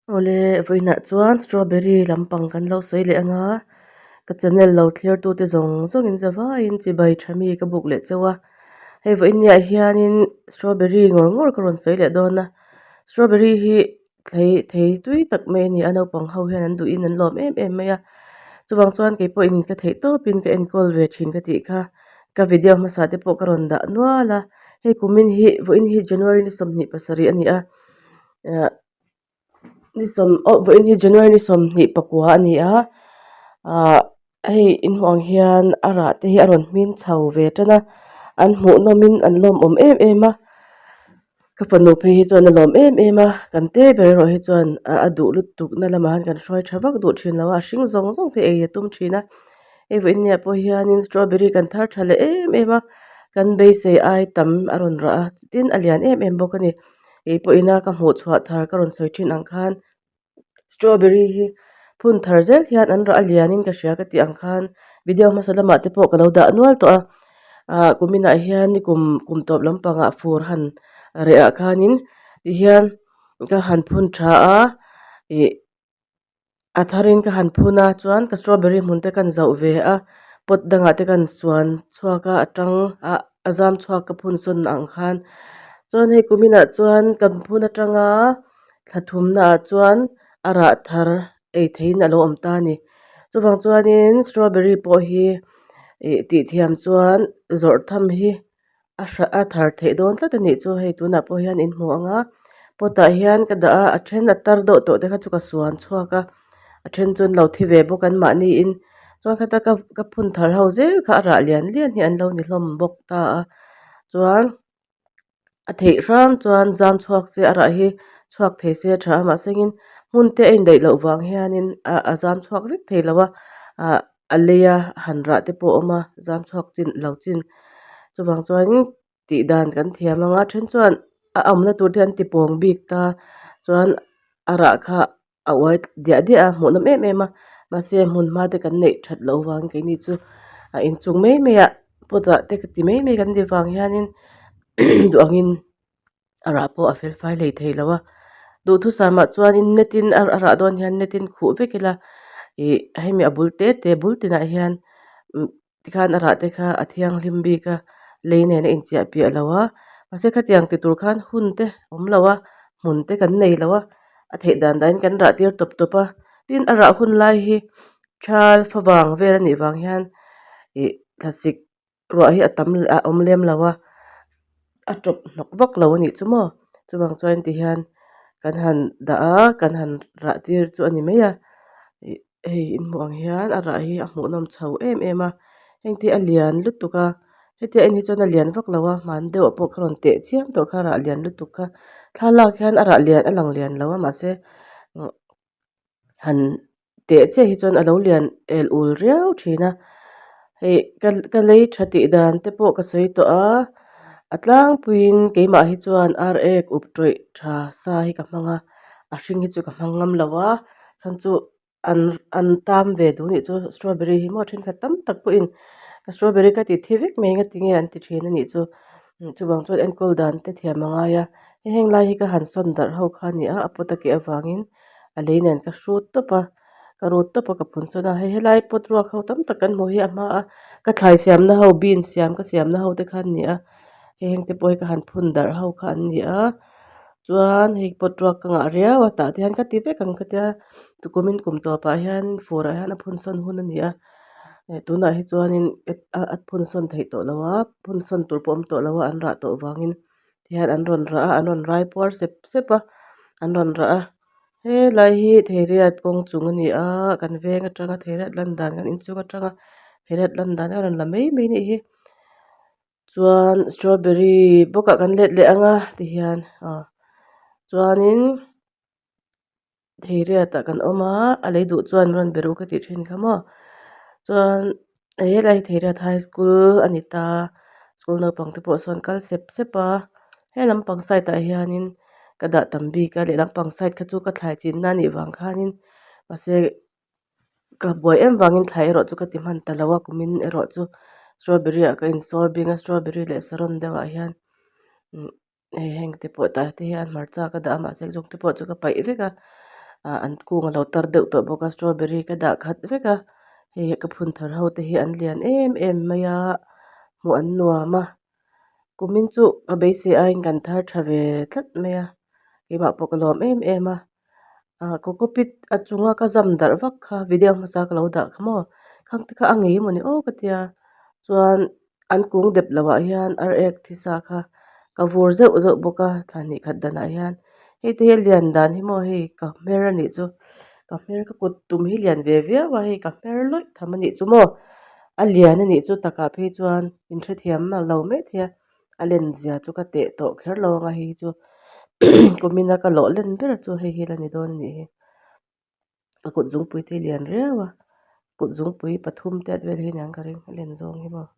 Awle vawiinah chuan strawberry lampang kan lo sawi leh ang a ka channel lo thlir tute zawng zawngin zavaiin chibai tha mi ka buk leh chauh a hei vawiin niah hianin strawberry ngawr ngawr ka rawn sawi leh dawn a strawberry hi thei thei tui tak mai a ni a naupang ho hian an duhin an lawm em em mai a chuvang chuan kei pawhin ka theih tawpin ka enkawl ve thin ka tih kha ka video hmasa te pawh ka rawn dah nual a hei kumin hi vawiin hi january ni 27 a ni a ah ni sawm aw vawiin hi january ni 24 a ni a ah hei in hmuh ang hian a rah te hi a rawn hmin chho ve tan a an hmuh nawmin an lawmawm em em a ka fanu phei hi chuan a lawm em em a kan te ber erawh hi chuan a duh lutuk na lamah hian kan hruai tha vak duh thin lo a a hring zawng zawng te ei a tum thin a hei vawiin niah pawh hianin strawberry kan thar tha leh em em a kan beisei ai tam a rawn rah a tin a lian em em bawk a ni. Kei pawhin a ka hmuh chhuah thar ka rawn sawi thin ang khan strawberry hi phun thar zel hian an rah a lianin ka hria ka tih ang khan video hmasa lamah te pawh ka lo dah nual tawh a ah kuminah hian nikum kum tawp lampangah fur han reh ah khanin tihian ka han phun tha a ih. A tharin ka han phun a chuan ka strawberry hmun te kan zauh ve a pot dangah te kan suan chhuak a a tang a a zam chhuak ka phun sawn ang khan chuan hei kuminah chuan kan phun atanga thla thumnaah chuan a rah thar ei theihin a lo awm ta a ni chuvang chuanin strawberry pawh hi ih tih thiam chuan zawrh tham hi. A hrah a thar theih dawn tlat a nih chu hei tunah pawh hian in hmu ang a pot ah hian ka dah a a then a tar deuh tawh te kha chu ka suan chhuak a a then chu an lo thi ve bawk an mahni in chuan khata ka ka phun thar ho zel kha a rah lian lian hi an lo ni hlawm bawk ta a chuan a theih hram chuan zam chhuak se a rah hi chhuak thei se a tha a mahse in hmun te a indaih loh vang hianin a a zam chhuak vek thei lo a ah. A lei a han rah te pawh a awm a zam chhuak chin lo chin chuvang chuan tih dan kan thiam ang a then chuan a awmna tur te an ti pawng bik ta chuan a rah kha a uai diah diah a hmuh nawm em em a mahse hmun hma te kan neih that loh vang keini chu a inchung mai mai ah pot ah te ka ti mai mai kan ti vang hianin duh angin. A rah pawh a fel fai hlei thei lo a duhthusam ah chuanin net in a rah dawn hian net in khuh vek ila ih hemi a bul te te bul tinah hian tikhan a rah te kha a thianghlim bik a lei nen a inchiah piah lo a mahse khatiang ti tur khan hun te awm lo a hmun te kan nei lo a a theih dan dan in kan rah tir tawp tawp a tin a rah hun lai hi thal favang vel a nih vang hian ih thlasik. Ruah hi a tam a awm lem lo a a tawp hnawk vak lo a nih chu maw chuvang chuan ti hian kan han dah a kan han rah tir chu a ni mai a ih hei in hmuh ang hian a rah hi a hmuh nawm chho em em a heng te hi a lian lutuk a hetia en hi chuan a lian vak lo a hman deuh ah pawh ka rawn teh chiam tawh kha a rah lian lutuk kha thlalak hian a rah lian a lang lian lo a mahse han teh chiah hi chuan a lo lian el ul riau thin a hei ka ka lei tha tih dan te pawh ka sawi tawh a a tlangpuiin keimah hi chuan ar ek up tawih tha sa hi ka hmang a a hring hi chu ka hmang ngam lo a chhan chu an an tam ve duh anih chu strawberry hi maw thenkhat tam tak pawhin ka strawberry ka ti thi vek mai nga tinge an ti thin anih chu chuvang chuan enkawl dan te thiam a ngai a hei heng lai hi ka han sawn darh ho kha a ni a a pot a keh avangin. A lei nen ka hrut tawp a ka rut tawp a ka phun sawn a hei helai pot ruak ho tam tak kan hmuh hi a hma a ka thlai siamna ho bean siam ka siamna ho te kha an ni a hei heng te pawh hi ka han phun darh ho kha an ni a chuan hei pot ruak ka ngah riau a tah te hian ka ti vek ang ka tia tukumin kum tawpah hian fur ah hian a phun sawn hun a ni a tunah hi chuanin a phun sawn theih tawh lo a phun sawn tur pawh a awm tawh lo a an rah tawh vangin. Tihian an rawn rah a an rawn rai puar sep sep a an rawn rah a helai hi theiriat kawng chung a ni a kan veng atanga theiriat lan dan kan inchung atanga theiriat lan dan a rawn la mai mai a nih hi chuan strawberry bawk ah kan let leh ang a tihian aw chuanin. Theiriat ah kan awm a a lei duh chuan rawn be ru ka tih thin kha maw chuan helai hi theiriat high school a ni ta school naupang te pawh sawn kal sep sep a he lampang side ah hianin ka dah tam bik a lehlam pang side kha chu ka thlai chinna a nih vang khanin mahse ka buai em vangin thlai erawh chu ka ti hman ta lo a kumin erawh chu strawberry ah ka insawr bing a strawberry leh saron deuh ah hian. Hei heng te pawh tah te hian hmarcha ka dah a mahse zawng te pawh chu ka paih vek a Ah an kung alo tar deuh tawh bawk a strawberry ka dah khat vek a hei ka phun thar ho te hi an lian em em mai a hmuh an nuam a kumin chu ka beisei aiin kan thar tha ve tlat mai a keimah pawh ka lawm em em a ah cocopeat a chunga ka zam darh vak kha video hmasa ka lo dah kha maw khang te kha a ngei mawni aw ka tia chuan an kung dep loh ah hian ar ek thi sa kha ka vur zeuh zeuh bawk a thla hnih khat danah hian hei te hi a lian dan hi maw hei ka hmer a nih chu ka hmer ka kut tum hi lian ve viau a hei ka hmer lawih tham a nih chu maw a lian a nih chu takah phei chuan in hrethiam lo mai thei a a len zia chu ka teh tawh kher lo ang a hei hi chu kumina ka lawh len ber chu hei hi la ni dawn a nih hi. A kut zungpui te hi lian riau a kut zungpui pathum te at vel hi aniang ka ring a len zawng hi maw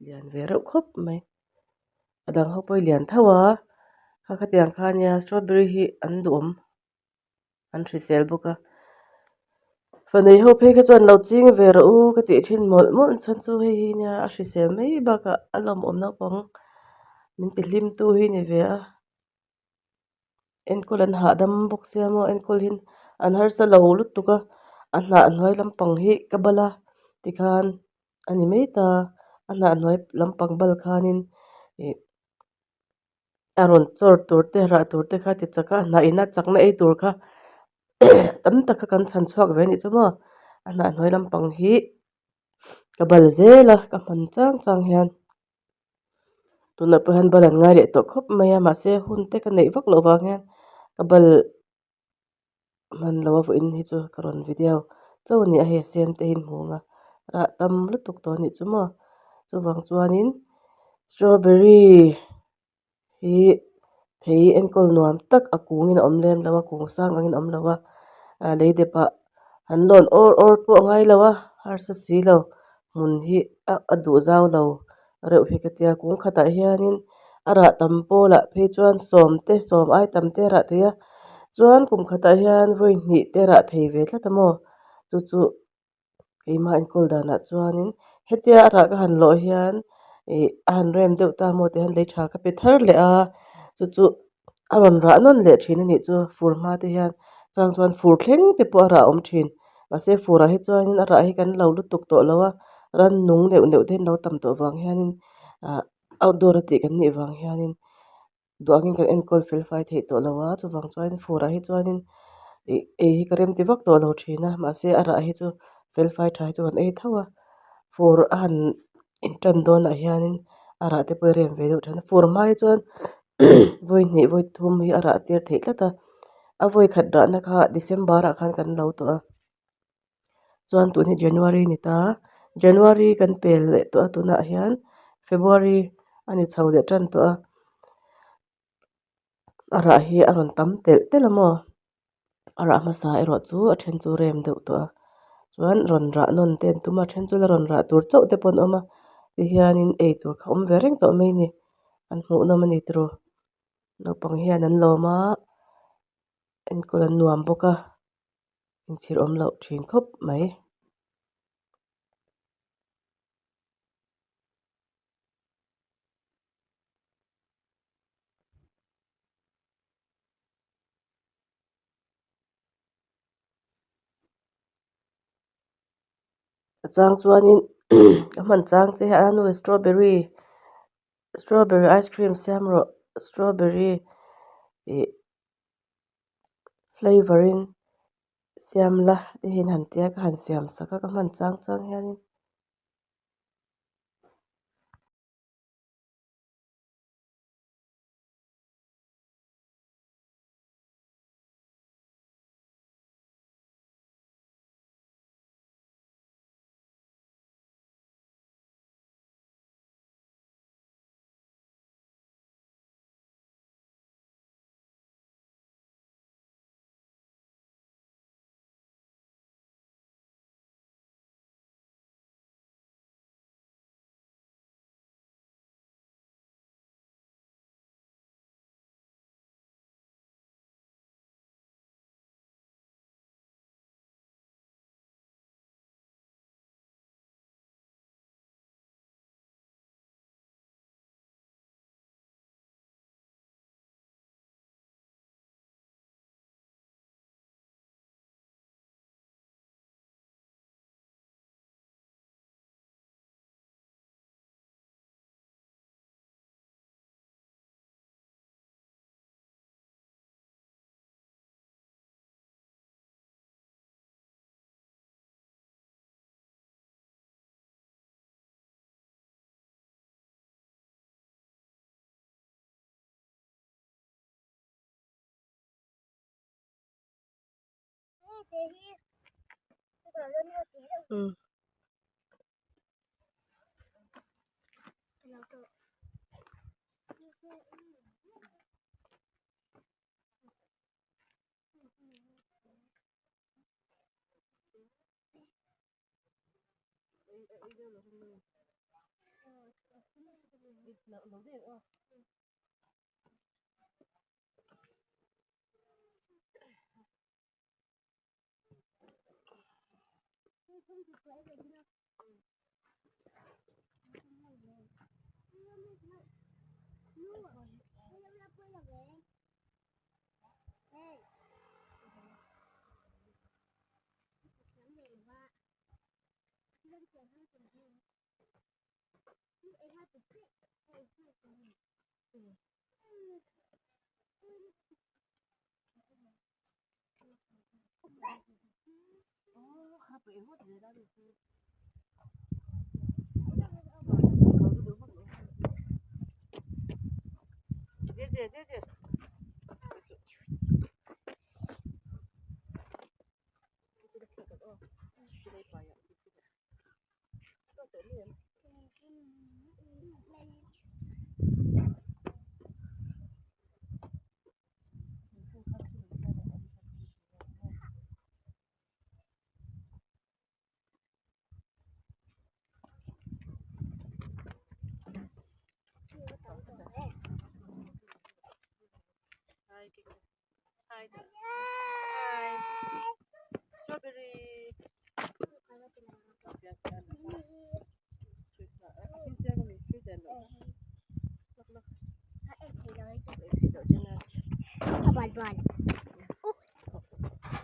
lian ve reuh khawp mai a dang ho pawh hi lian tho a kha khatiang kha ania strawberry hi an duhawm an hrisel bawk a fanei ho phei kha chuan lo ching ve rawh u ka tih thin mawlh mawlh chhan chu hei hi nia a hrisel mai bakah a lawmawm naupang min ti hlim tu hi a ni ve a. Enkawl an hahdam bawk sia maw enkawl hi an harsa lo lutuk a a hnah hnuai lampang hi ka bal a tikhan a ni mai ta a hnah hnuai lampang bal khanin ih a rawn chawr tur te rah tur te kha ti chak a hnah in a chakna ei tur kha tam tak kha kan chhan chhuak ve a nih chu maw a hnah hnuai lampang hi ka bal zel a ka hman chang chang hian. Tunah pawh hian bal an ngai leh tawh khawp mai a mahse hun te ka neih vak loh vang hian ka bal hman lo a vawiin hi chu ka rawn video chauh a ni a hei a sen te hi an hmu ang a rah tam lutuk tawh a nih chu maw chuvang chuanin strawberry hi thei enkawl nuam tak a kungin a awm lem lo a kung sang angin a awm lo a ah lei dep ah an lawn awr awr pawh a ngai lo a harsa si lo hmun hi a duh zau lo reuh hi ka tia kung khatah hianin a rah tam pawlah phei chuan sawm te sawm ai tam te a rah thei a chuan kum khatah hian vawi hnih te a rah thei ve tlat a maw chu chu keimah enkawl danah chuanin hetia a rah ka han lawh hian ih a han rem deuh ta maw tih hian lei tha ka pe thar leh a chu chu a rawn rah nawn leh thin a nih chu fur hma te hian chuang chuan fur thleng te pawh a rah awm thin mahse fur ah hi chuanin a rah hi kan lo lutuk tawh lo a rannung neuh neuh te hi an lo tam tawh vang hianin ah outdoor a tih kan nih vang hianin duh angin kan enkawl fel fai theih tawh lo a chuvang chuan fur ah hi chuanin ih ei hi ka rem ti vak tawh lo thin a mahse a rah hi chu fel fai tha hi chu kan ei tho a fur a han intan dawnah hianin a rah te pawh hi rem ve deuh thin a fur hma hi chuan vawi hnih vawi thum hi a rah tir theih tlat a a vawi khat rahna kha December ah khan kan lo tawh a chuan tun hi January a ni ta January kan pel leh tawh a tunah hian February a ni chho leh tan tawh a a rah hi a rawn tam telh telh a maw a rah hmasa erawh chu a then chu rem deuh tawh a chuan rawn rah nawn te an tum a a then chu la rawn rah tur chauh te pawh an awm a tihianin ei tur kha awm ve reng tawh mai a ni an hmuh nawm a ni tiraw naupang hian an lawm a enkawl an nuam bawk a inchhir awm loh thin khawp mai. A chang chuanin ka hman chang che a nu strawberry strawberry ice cream siam rawh strawberry ih flavour in siam la ti hian han tia ka han siam sak a ka hman chang chang hianin. Umm.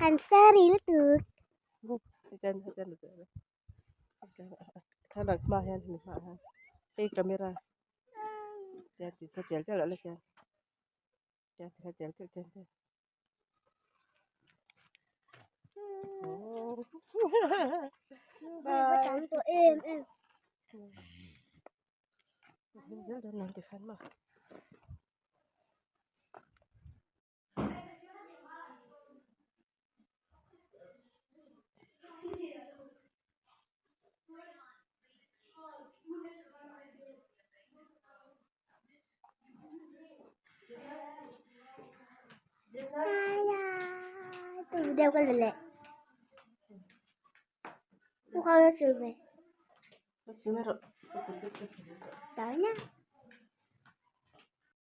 Kan sorry lutuk. Thlalak hma hian hemi hmaah hian hei camera tian ti chu tel tel la tian tian ti kha tel tel tian tian bye.